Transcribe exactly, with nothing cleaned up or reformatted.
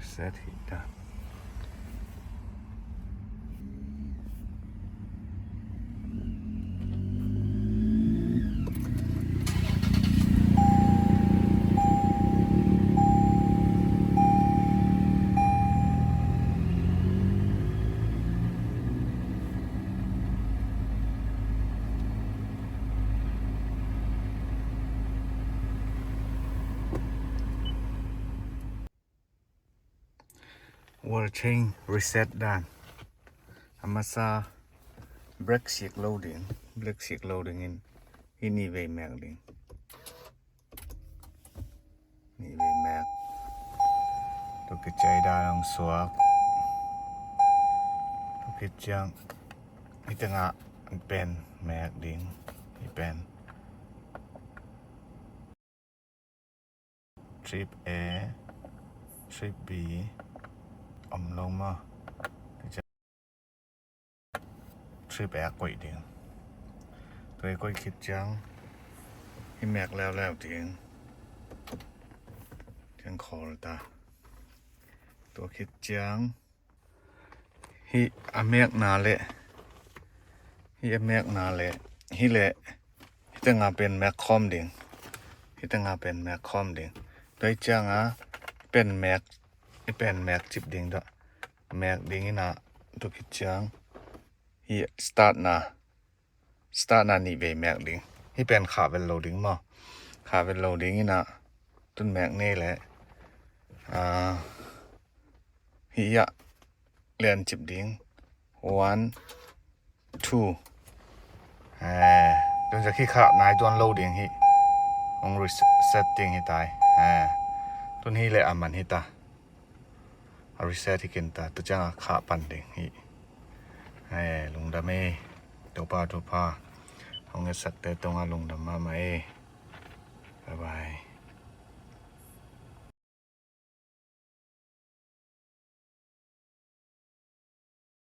Set hi ta. Oil change reset dan. A masa brake sik lo ding, brake sik lo dingin hih nih vei mek ding. Nih vei mek. Tua khit ciang hih dan hong suak. Tua khit ciang hih tengah pen mek ding. Hih pen. Trip A, trip B om lo maw? Trip A koih ding. Tua i koih khit ciang hih mek leuleu ding. Ciang khawl ta. Tua khit ciang hih a mekna le hih a mekna le hih le hih tengah pen mek khawm ding. Hih tengah pen mek khawm ding. Tua hih ciangah pen mek, hih pen mek cip ding dah. Mek ding inah tua khit ciang hih startna, startna nih vei mek ding. Hih pen khah vet lo ding maw? Khah vet lo ding inah tun mek nei le, ah, hih ah lian cip ding. One, two. Eh, tun zak hih khah nai tuan lo ding hih. Hong reset ding hi tai. Eh, tun hih le a man hi ta. A reset hi kin ta. Tua ciangah khah pan ding hih. Eh, lungdam ei. Topa, Topa. Hong ngetsak te tungah lungdam mahmah ei. Bye bye.